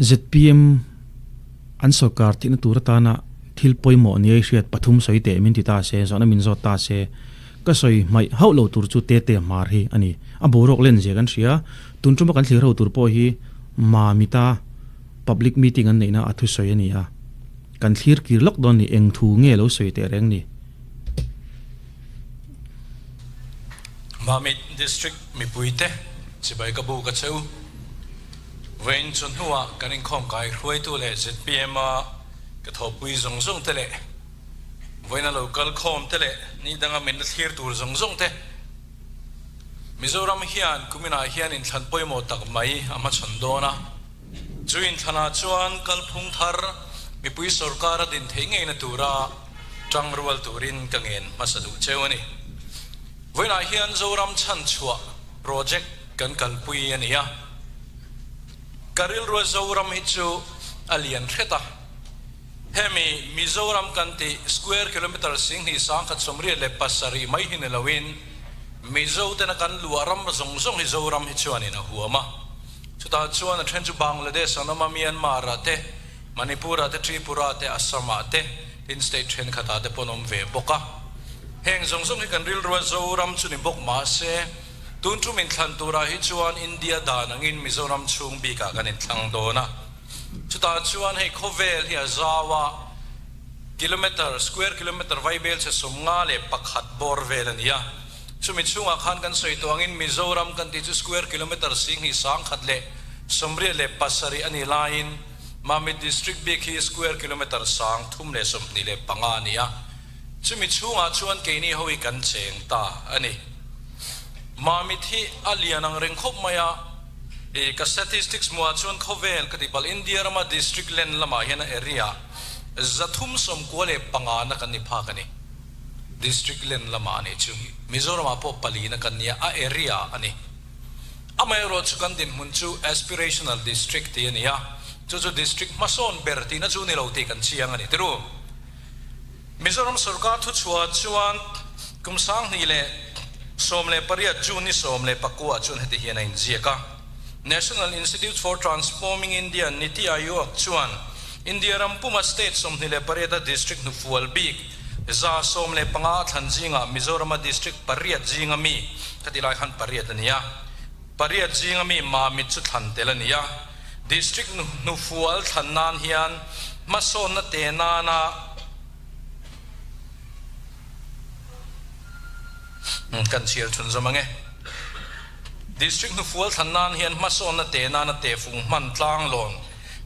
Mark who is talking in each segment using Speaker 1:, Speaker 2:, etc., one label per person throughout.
Speaker 1: ZPM an sorkar tihna tur atana thil pawimawh nia i hriat pathum sawi teh min ti ta se, zawhna min zawt ta se, ka sawi hmaih hauh lo tur chu Tete Hmar hi a ni. A boruak len zia kan hria. Tun tuma kan thlir ho tur pawh hi Mamita public meeting an neihna a thusawi a ni a. Kan thlir kir lawk dawn ni, eng thu nge lo sawi teh reng ni?
Speaker 2: Mamit District mipuite chibai ka bu ka cheu. Vawiin chu hnuah kan inkhawm kai hruaitu leh zpm a ka thawhpui zawng zawng te leh vawiin a lo kal khawm te leh ni danga min la thlir tur zawng zawng te Mizoram hian kuminah hian inthlan pawimawh tak mai a hmachhawn dawn a. Chu inthlanah chuan kalphung thar mipui sorkar a din theih ngeina tura tangrual turin ka ngen hmasa duh cheu a ni. Vawiinah hian Zoram chhanchhuah project kan kalpui a ni a. Ka rilrua Zoram hi chu a lian hret a. Hemi Mizoram kan tih square kilometre 2187 mai hi ni loin Mizo tena kan luah ram zawng zawng hi Zoram hi chuanin a huam a. Chutah chuan a then chu Bangladesh an awm a, Myanmar ah te, Manipur ah te, Tripura te, Assam ah te, tin state thenkhat ah te pawh an awm ve bawk a. Heng zawng zawng hi kan rilru a Zoram chu ni bawk mahse, tun tum inthlan turah hi chuan India dan angin Mizoram chhung bikah kan inthlang dawn a. Chutah chuan hei khawvel hi a zau a, kilometre, square kilometre vaibel chhe 51 bawr vel a ni a. Chumi chhungah khan kan sawi tawh angin Mizoram kan tih chu square kilometre 2187 a nih laiin Mamit District bik hi square kilometre 325 a ni a. Chumi chhungah chuan keini ho hi kan cheng ta a ni. Mamit hi a lian ang reng khawp mai a, i ka statistics hmuhah chuan khawvel ka ti palh India rama district len lamah hian a area 395 na kan ni phak a ni. District len lamah a nih chu Mizoramah pawh palina kan nia, a area a ni. Amaherawh chu kan dinhmun chu Aspirational District tih a ni a, chu chu District hmasawn ber tihna chu ni lo tih kan chiang a ni tiru. Mizoram sorkar thuchhuah chuan kum 2018 June ni 19 chuan heti hian a inziak a, National Institute for Transforming India, Niti Aayog, chuan India ram puma state 28 a district hnufual bik 115 a thlan zingah Mizorama district pariat zinga mi, khati lai khan pariat a ni a, pariat zinga mi Mamit chu thlan tel a ni a. District hnufual thlan nan hian hmasawnna te nana kan chhiar chhun zawm ang e. District hnufual thlan nan hian hmasawnna te nana tehfung hman tlanglawn,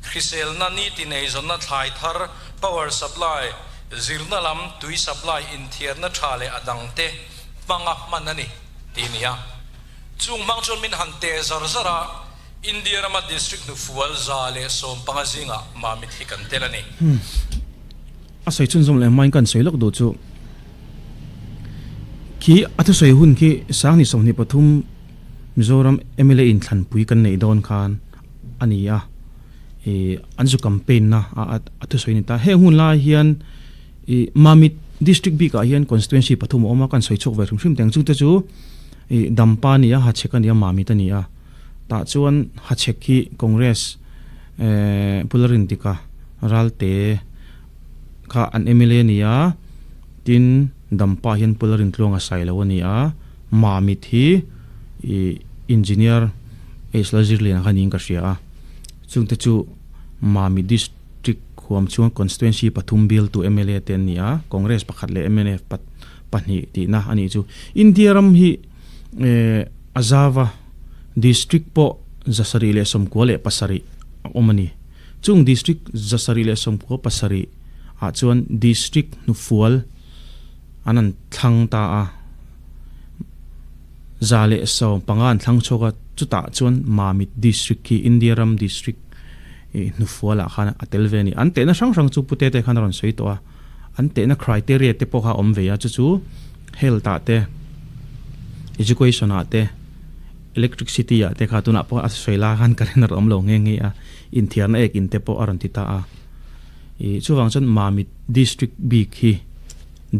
Speaker 2: hriselna, nitin eizawnna, thlai thar, power supply, zirna lam, tui supply, inthiarna tha leh a dangte hmanga hman a ni tih a ni a. Chung hmang chuan min han teh zar zar a, India rama district hnufual 115 zingah Mamit hi kan tel a ni.
Speaker 1: A sawi chhunzawm leh hmain kan sawi lawk duh chu khi a thusawi hun khi 2023 Mizoram mla inthlanpui kan neih dawn khan a ni a, ih an zu campaign na a a thusawi a ni ta. Heng hun lai hian ih Mamit district bikah hian constituency pathum a awm a, kan sawi chhuak ve hrim hrim teng chungte chu ih Dampa a ni a, Hachhek a ni a, Mamit a ni a. Tah chuan Hachhek hi Congress eh Pularin tika Ralte kha an mla a ni a, tin Dampa hian Pularin tluang a sai lo a ni a, Mamit hi ih Engineer H Lalzirliana kha niin ka hria a, chungte chu Mamit District huam chhunga Constituency pathum bialtu mla te an ni a, Congress pakhat leh mnf pahnih tihna a nih chu. India ram hi eh a zava District pawh 797 a awm a ni. Chung District 797 ah chuan District hnufual an an thlang ta a, 115 an thlang chhuak a, chutah chuan Mamit District khi India ram District hnufual ah khan a tel ve a ni. An tehna hrang hrang chu Pu Tete khan a rawn sawi tawh a, an tehna criteria te pawh kha a awm ve a, chu chu Health ah te, Education ah te, Electricity ah te kha tunah pawh a sawi lai khan current a rawn awm lo nghe nghe a, inthiarna ek in te pawh a rawn ti ta a. Ih chuvang chuan Mamit District bik hi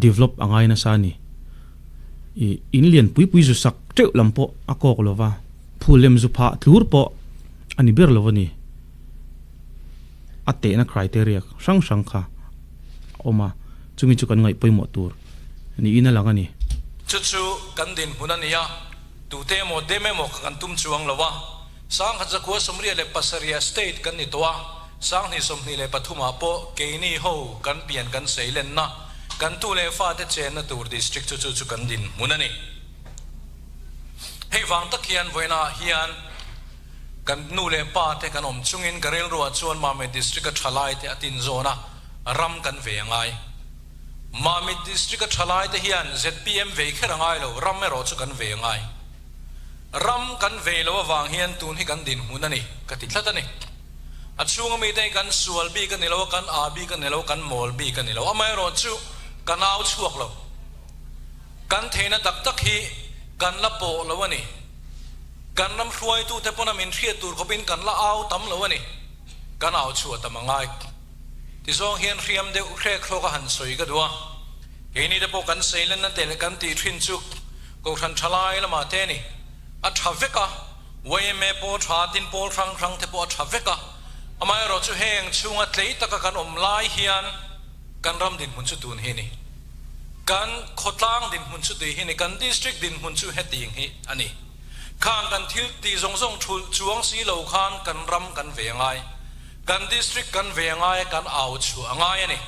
Speaker 1: develop a ngai nasa a ni. Ih in lian pui pui zu sak teuh lam pawh a kawk lo va, phul lem zu phah tlur pawh a ni ber lo a ni. a tehna criteria hrang hrang kha a awm a, chumi chu kan ngaih pawimawh tur niin a lang a ni.
Speaker 2: Chu chu kan dinhmun a ni a, tute emaw dem emaw kha kan tum chuang lo a, 1987 state kan ni tawh a, 2023 ah pawh keini ho kan pian kan seilenna, kan tu leh fate chenna tur district chu chu chu kan dinhmun a ni. Hei vang tak hian vawiinah hian kan nu leh pa te kan awm chungin ka rilruah chuan Mamit District a thalai te a tin zawn a, ram kan ve a ngai. Mamit District a thalai te hian zpm vei kher a ngai lo, ram erawh chu kan ve a ngai. Ram kan vei lo avang hian tun hi kan dinhmun a ni, ka ti tlat a ni. A chhunga mite hi kan sual bik a ni lo a, kan aa bik a ni lo, kan mawl bik a ni lo. Amaherawhchu kan au chhuak lo. Kan theihna tak tak hi kan la pawh lo a ni. Kan ram hruaitute pawn a min hriat tur khawpin kan la au tam lo a ni. Kan au chhuah tam a ngai. Tizawng hian hriam deuh hrek hlawk a han sawi ka duh a. Keini te pawh kan seilenna te leh kan tih thin chu Kohhran thalai lamah te a ni. A tha vek a, yma pawl tha tin pawl hrang hrang te pawh a tha vek a. Amaherawhchu heng chhunga tlei taka kan awm lai hian kan ram dinhmun chu tun hi a ni. Kan khawtlang dinhmun chu tih hi ni, kan district dinhmun chu hetiang hi a ni. Khang kan thil tih zawng zawng thulh chuang si lo khan kan ram kan ve a ngai, kan district kan ve a ngai a, kan au chhuah a ngai a ni.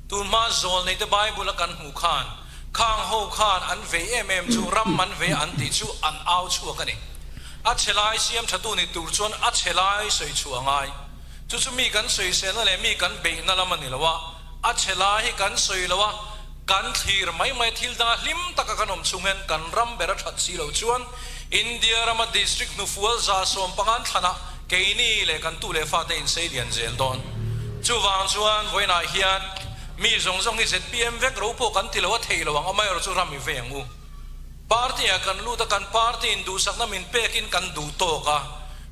Speaker 2: Tunhma zawl neite Bible a kan hmuh khan khang ho khan an vei em em chu ram an ve an tih chu an au chhuak a ni. A chhe lai siam thatu ni tur chuan a chhe lai sawi chhuah a ngai. Chu chu mi kan sawiselna leh mi kan beihna lam a ni lo a. A chhe lai hi kan sawi lo a, kan thlir mai mai thil danga hlim taka kan awm chung hian kan ram ber a that si loh chuan India rama district hnufual 150 thlanah keini leh kan tu leh fate insei lian zel dawn. Chuvang chuan vawiinah hian mi zawng zawng hi zpm vek ro pawh kan ti lo a thei lo ang, amaherawh chu ram i vei ang u. Party ah kan lut a, kan party in duhsakna min pekin kan duh tawk a,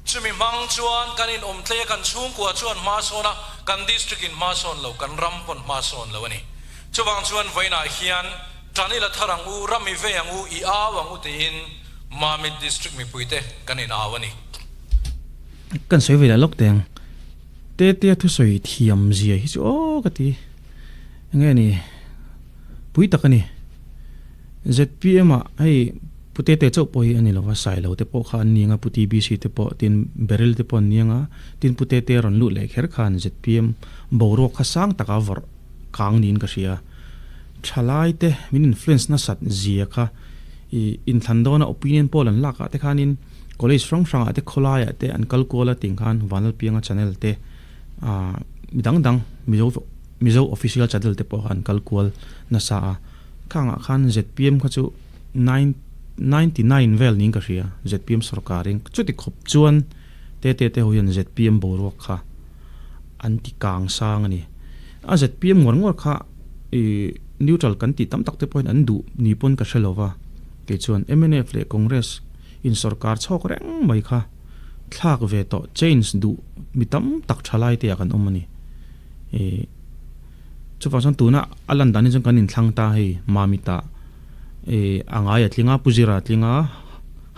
Speaker 2: chumi hmang chuan kan in awm tlei a, kan chhungkua chuan hma sawn a, kan district in hma sawn lo, kan ram pawn hma sawn lo a ni. Chuvang chuan vawiinah hian tan i la thar ang u, ram i vei ang u, i au ang u tiin Mamit District mipuite kan in au a ni.
Speaker 1: Kan sawi ve leh lawk teh ang. Tetea thusawi thiam zia hi chu aw ka ti. Enge ni pui tak a ni. Zpm ah hei Pu Tete chauh pawh hi a ni lova, Sailo te pawh kha an ni anga, Pu TBC te pawh tin Beryl te pawh an ni anga, tin Pu Tete rawn luh leh kher khan zpm boruak kha sang taka vawrh kang niin ka hria. Thalai te min influence nasat zia kha i inthlan dawna opinion poll an lak ah te khanin college hrang hrang ah te khawlai ah te an kal kual a ting khan Vanlalpianga channel te ah midang dang Mizo Mizo official channel te pawh kha an kal kual nasa a. Khangah khan zpm kha chu 99 vel niin ka hria, zpm sorkarin chuti khawp chuan Tete te ho hian zpm boruak kha an ti kang sang a ni. A zpm ngawr ngawr kha ih neutral kan tih tam tak te pawhin an duh ni pawn ka hre lo va, kei chuan mnf leh Congress in sorkar chhawk reng mai kha thlak ve tawh change duh mi tam tak thalai te ah kan awm a ni. Ih. Chuvang chuan tuna a lan dan hi chuan kan inthlang ta hei Mamita ih a ngai a tling a, Pu Zira a tling a,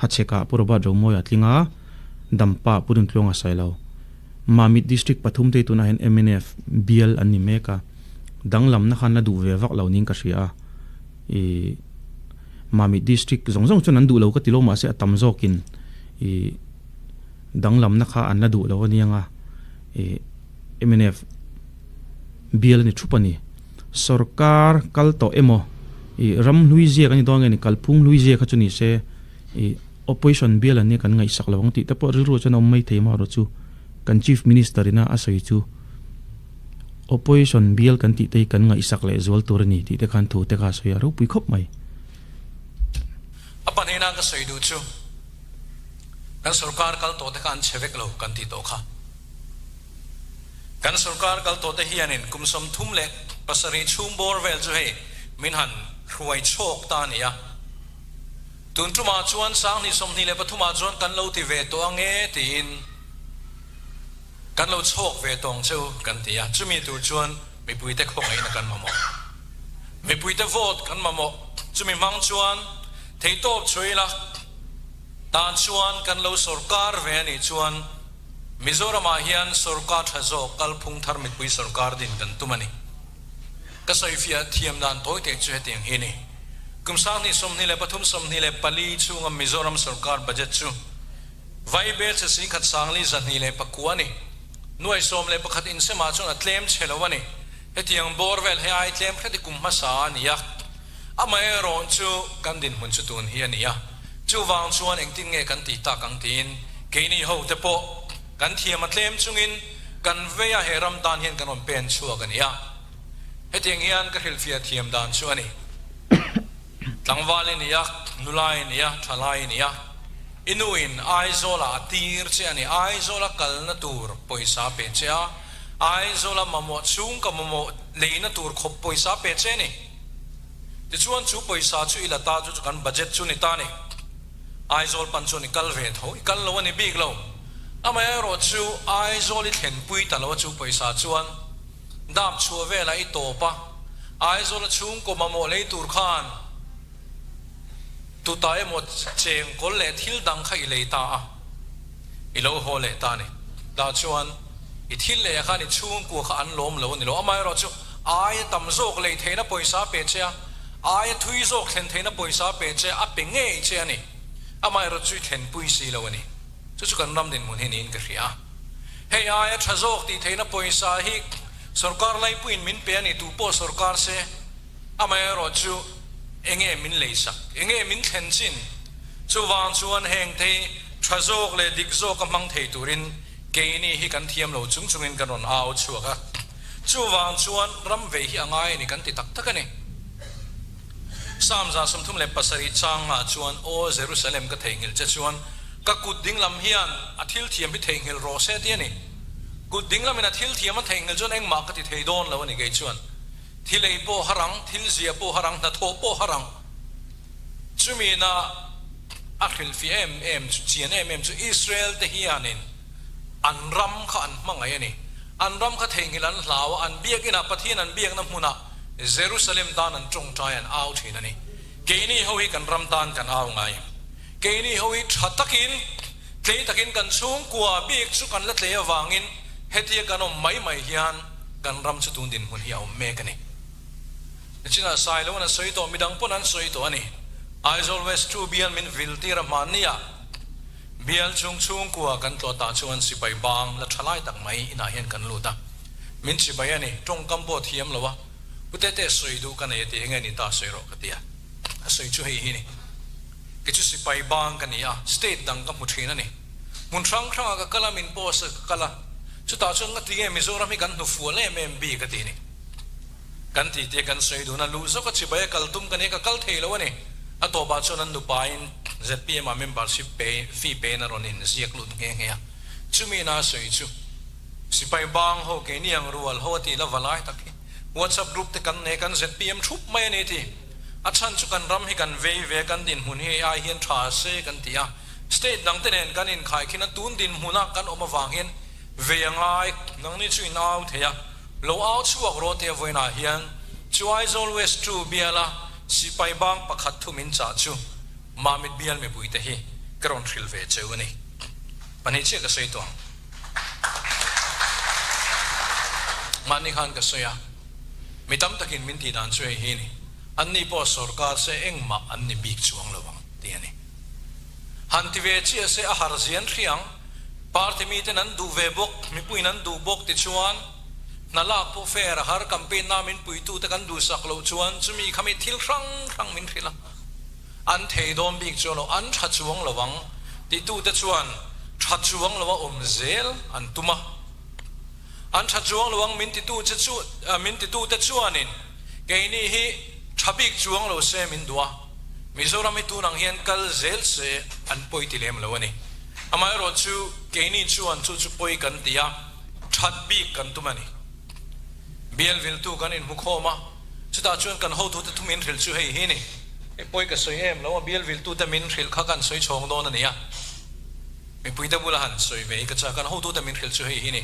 Speaker 1: Hachhekah Pu Robert Romawia a tling a, Dampa Pu Dintluanga a sawi lo. Mamit District pathum te hi tunah hian mnf bial an ni mek a, danglamna khan la duh ve vak lo niin ka hria a, ih Mamit District zawng zawng chuan an duh lo ka ti lo mahse a tam zawkin ih danglamna kha an la duh lo aniang a, ih mnf. Bial a ni thup a ni. Sorkar kal tawh emaw ih ram hlui ziak a ni dawn nge ni kalphung hlui ziak kha chu ni se ih opposition bial an nia kan ngaihsak lo ang tih te pawh rilru chuan a awm mai thei marawh chu kan chief minister ina a sawi chu opposition bial kan tih te hi kan ngaihsak leh zual tur a ni tih te khan thu te kha a sawi a ropui khawp mai.
Speaker 2: A pahnihna ka sawi duh chu kan sorkar kal tawh te kha an chhe vek lo kan tih tawh kha. Kan sorkar kal tawhte hianin kum 37 chhung bawr vel chu hei min han hruai chhawk ta a ni a. Tun tumah chuan 2023 ah chuan kan lo ti ve tawh ang e tiin kan lo chhawk ve tawng cheu kan ti a. Chumi tur chuan mipuite khawngaihna kan mamawh. Mipuite vote kan mamawh. Chumi hmang chuan theihtawp chhuah ila tan chuan kan lo sorkar ve a nih chuan. Mizoramah hian sorkar tha zawk kalphung thar mipui sorkar din kan tum a ni. Ka sawifiah thiam dan tawi te chu hetiang hi a ni. Kum 2023 24 chhunga Mizoram sorkar budget chu Vaibel che singkhat sangli 209 a ni. Nuai 11 insemah chuan a tlem chhe lo a ni. Hetiang bawr vel he ai tlem hret i kum hmasa a ni a. Amaherawh chu kan dinhmun chu tun hi a ni a. Chuvang chuan engtin nge kan tih tak ang tiin keini ho te pawh kan thiam a tlem chungin kan vei a he ram tan hian kan rawn pen chhuak a ni a. Hetiang hian ka hrilhfiah thiam dan chu a ni. Tlangval i ni a, nula i ni a, thalai i ni a. I nu in Aizawlah a tir che a ni. Aizawla kalna tur pawisa pe che a, Aizawla mamawh chhung ka mamawh leina tur khawp pawisa pe che a ni. Tichuan chu pawisa chu i la ta chu chu kan budget chu ni ta ni. Aizawl pan chuan i kal ve tho, i kal lo a ni bik lo. Amaherawh chu Aizawl i thlenpui ta lo a chu pawisa chuan dap chhuah velah i tawp a, Aizawla chhungkaw mamawh lei tur khan tuta emaw chengkawl leh thil dang kha i lei ta a, i lo haw leh ta a ni. Tah chuan i thil leh ah khan i chhungkua kha an lawm lo a ni lo. Amaherawh chu aia tam zawk lei theihna pawisa pe che a, aia thui zawk thlen theihna pawisa pe che a, a pe ngei che a ni. Amaherawh chu i thlenpui si lo a ni. Chu chu kan ram dinhmun hi niin ka hria. Hei aia tha zawk tih theihna pawisa hi sorkar laipuiin min pe a ni, tu pawh sorkar se. Amaherawh chu enge min leisak, enge min thlen chin? Chuvang chuan heng thei tha zawk leh dik zawka hmang thei turin keini hi kan thiam lo chung chungin kan rawn au chhuak a. Chuvang chuan ram vei hi a ngai a ni kan ti tak tak a ni. Psalm 37 changah chuan, Aw Jerusalem ka theihnghilh che chuan ka kut dinglam hian a thil thiam hi theihnghilh rawh se ti a ni. Kut dinglamin a thil thiam a theihnghilh chuan engmah ka ti thei dawn lo a ni kei chuan. Thil ei pawh har ang, thil zia pawh har ang, hnathawh pawh har ang. Chumi na a hrilhfiah em em chu, chian em em chu Israel te hianin an ram kha an hmangaih a ni. An ram kha theihnghilh an hlau a, an biakinah Pathian an biakna hmunah Jerusalem tan an tawngtai an au thin a ni. Keini ho hi kan ram tan kan au ngai em? Keini ho hi tha takin, tlei takin kan chhungkua bik chu kan la tlei avangin hetia kan awm mai mai hian kan ram chu tun dinhmun hi a awm mek a ni. Nichinah Sailoan a sawi tawh, midang pawn an sawi tawh a ni. Aizawl West 2 bial min vil tir a hmannia bial chung chhungkua kan tlawh tah chuan sipai bang la tha lai tak mai inah hian kan lut a. Min chibai a ni, tawngkam pawh thiam lo a, Pu Tete sawi duh ka nei a ti, enge ni ta sawi rawh ka ti a. A sawi chu hei hi ni. Kei chu sipai bang ka ni a, state dang ka hmu thin a ni. Hmun hrang hrangah ka kal a, min post a ka kal a, chutah chuan nga ti nge Mizoram hi kan hnufual em em bik a ti ni. Kan ti tia kan sawi dun a, luh zawk a chibai a kal tum ka ni a, ka kal thei lo a ni. A tawpah chuan an nupain zpm ah membership pe, fee pe in a rawn inziak lut nghe nghe a. Chumi ina a sawi chu sipai bang ho keini ang rual ho a tih la va lai tak hi WhatsApp group te kan nei kan zpm thup mai a ni ti. A chhan chu kan ram hi kan vei ve, kan dinhmun hi hei ai hian tha se kan ti a. State dang te nen kan inkhai khin a, tun dinhmuna kan awm avang hian vei a ngai, nangni chu in au thei a, lo au chhuak rawh tia vawiinah hian chu Aizawl West 2 biala sipai bang pakhat thu min chah chu Mamit bial mipuite hi ka rawn hrilh ve cheu a ni. Pahnih chiah ka sawi tawh ang. Mahni khan ka sawi a, mi tam takin min tih dan chu hei hi a ni, anni pawh sorkar se engmah an ni bik chuang lo ang tih a ni. Han ti ve chiah se a har zian hriang, party miten an duh ve bawk, mipuiin an duh bawk tichuan hna lak pawh fair a har, campaign na min puitute kan duhsak loh chuan chumi khami thil hrang hrang min hrilh a, an thei dawn bik chuan lo, an tha chuang lo ang titute chuan tha chuang lo a awm zel an tum a, an tha chuang lo ang min titu che chu min titute chuanin keini hi tha bik chuang lo se min duh a. Mizoram hi tun ang hian kal zel se an pawi ti lem lo a ni. Amaherawh chu keini chuan chu chu pawi kan ti a, that bik kan tum a ni. Bial viltu kan inhmu khawm a, chutah chuan kan hotute thu min hrilh chu hei hi ni. Hei pawi ka sawi em lo a, bial viltute min hrilh kha kan sawi chhawng dawn a ni a. Mipuite bula han sawi ve hi ka chak, kan hotute min hrilh chu hei hi ni.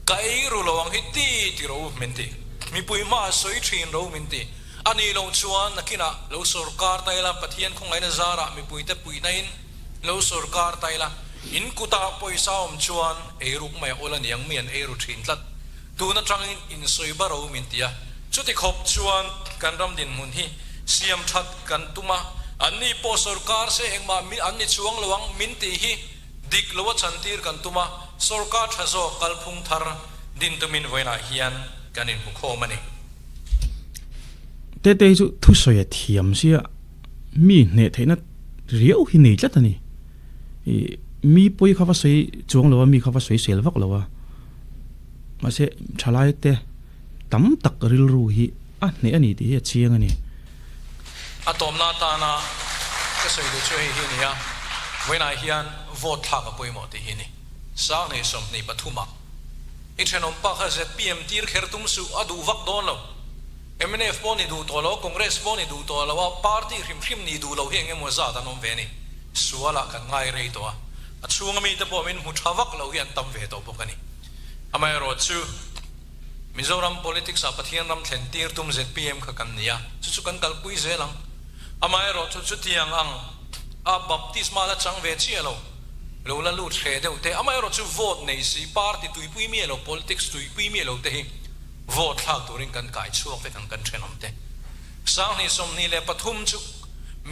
Speaker 2: Ka ei ru lo ang hi ti ti ro min ti. Mipui hmaah sawi thin ro min ti. A nih loh chuan nakinah lo sawrkar ta ila, Pathian khawngaihna zarah mipuite puihna in lo sawrkar ta ila. In kutah pawisa awm chuan eiruk mai a awl a niang mi an eiru thin tlat. Tun atangin insawi baro min ti a, chuti khawp chuan kan ram dinhmun hi siam that kan tum a, anni pawh sorkar se engmah an ni chuang lo ang min tih hi dik lo a chantir kan tum a, sorkar tha zawk kalphung thar din tumin vawiinah hian kan inhmu khawm a ni.
Speaker 1: Tete hi chu thusawi a thiam sia mi hneh theihna riau hi nei tlat a ni. Ih mi pawi kha va sawi chuang lo a, mi kha va sawi sel vak lo a. Mahse thalai te tam tak rilru hi a hneh a ni tih hi a chiang a ni.
Speaker 2: A tawmna atana ka sawi duh chu hei hi a ni a, vawiinah hian vote thlak a pawimawh tih hi a ni. Sanghnih 23 ah i thenawm pa kha zpm tir kher tum suh a duh vak dawn lo. Mnf pawh ni duh tawh lo, Congress pawh ni duh tawh lo a, party hrim hrim ni duh lo hi eng emaw zat an awm ve a ni. Sualah kan ngai rei tawh a, a chhunga mite pawh min hmu tha vak lo hi an tam ve tawh bawk a ni. Amaherawhchu, Mizoram politics ah Pathian ram thlen tir tum zpm kha kan ni a, chu chu kan kalpui zel ang. Amaherawhchu chutiang ang a baptisma la chang ve chiah lo, lo la lut hreh deuh te, amaherawhchu vote nei si, party tuipui mi elo, politics tuipui mi elo te hi vote thlak turin kan kai chhuak vek ang kan thenawm te. 2023 chu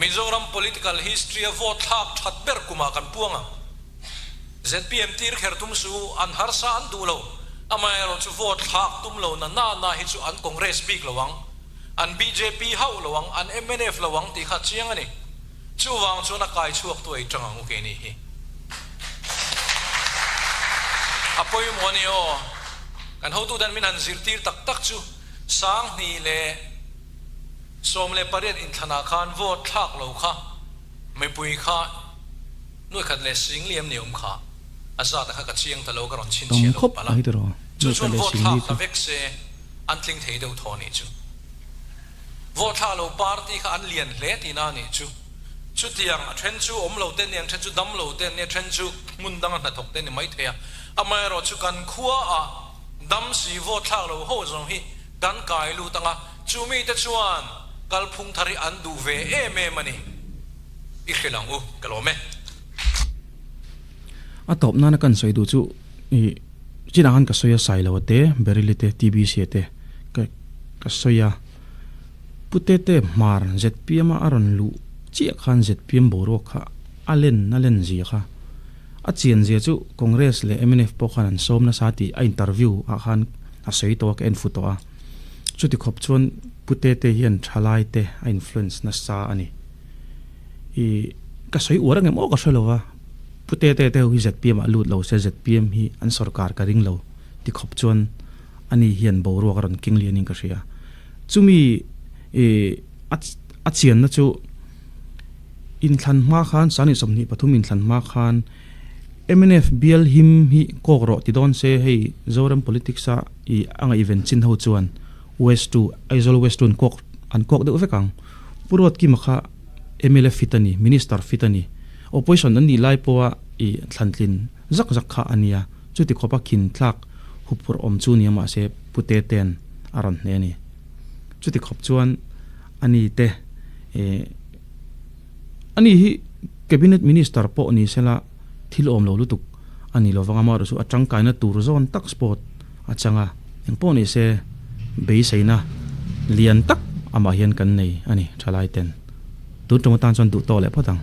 Speaker 2: Mizoram political history a vote thlak that ber kumah kan puang ang. Zpm tir kher tum su, an harsa an duh lo. Amaherawhchu vote thlak tum lo na na na hi chu an Congress bik lo ang, an bjp hauh lo ang, an mnf lo ang tih kha chiang a ni. Chuvang chuan a kai chhuak tu ei tang ang u keini hi. A pawimawh a ni aw. Kan hotu ten min han zirtir tak tak chu 2018 inthlanah khan vote thlak lo kha mipui kha nuai khat leh sing liam ni awm kha a zat a kha ka chiang ta lo ka rawn
Speaker 1: Tam
Speaker 2: chhinchhiah lo
Speaker 1: khawp
Speaker 2: palh a.
Speaker 1: mai tiraw
Speaker 2: Chu
Speaker 1: nuai
Speaker 2: chuan
Speaker 1: khat leh
Speaker 2: vote
Speaker 1: sing
Speaker 2: thlak
Speaker 1: li
Speaker 2: ta
Speaker 1: chu.
Speaker 2: vek se an tling thei deuh thaw nih chu. Vote thla lo party kha an lian hle tihna a nih chu. Chutiang a then chu awm lo te nia, a then chu dam lo te nia, a then chu hmun danga hnathawk te ni mai thei a. Amaherawh chu kan khuaah dam si vote thlak lo ho zawng hi kan kai lut ang a, chu mite chuan kalphung thar hi an duh ve em em a ni. I hrilh ang u, ka lawm e.
Speaker 1: A tawp nana kan sawi duh chu i chinah khan ka sawi a, Sailo te, Baryli te, TBC te ka ka sawi a. Pu Tete Hmar zpm a a rawn luh chiah khan zpm boruak kha a len a len zia kha. A chian zia chu Congress leh mnf pawh khan an sawm nasa tih a interview ah khan a sawi tawh a ka en fu tawh a. Chuti khawp chuan Pu Tete hian thalai te a influence nasa a ni. I ka sawi uar angem aw ka hre lo va, Pu Tete te ho hi zpm ah lut lo se zpm hi an sorkar ka ring lo ti khawp chuan ani hian boruak a rawn keng lian in ka hria. Chumi i a a chianna chu inthlan hma khan 2023 inthlan hma khan mnf bial him hi kawk rawh ti dawn se hei Zoram politics a i a ngaihven chin ho chuan West two Aizawl West two an kawk an kawk deuh vek ang. Pu Ruatkima kha mla fit a ni, Minister fit a ni. Opposition an nih lai pawha i thlantlin zak zak kha a nia. Chuti khawpa khin tlak huphurh awm chu nia mahse Pu Tetea'n a rawn hne a ni. Chuti khawp chuan a ni te eh a ni hi Cabinet Minister pawh ni sela thil awm lo lutuk a ni lovang a, amaherawhchu a tangkaina tur zawn tak spot a chang a, engpawh ni se beiseina lian tak amah hian kan nei a ni thalai ten. Tun tum atan chuan duh tawk leh phawt ang.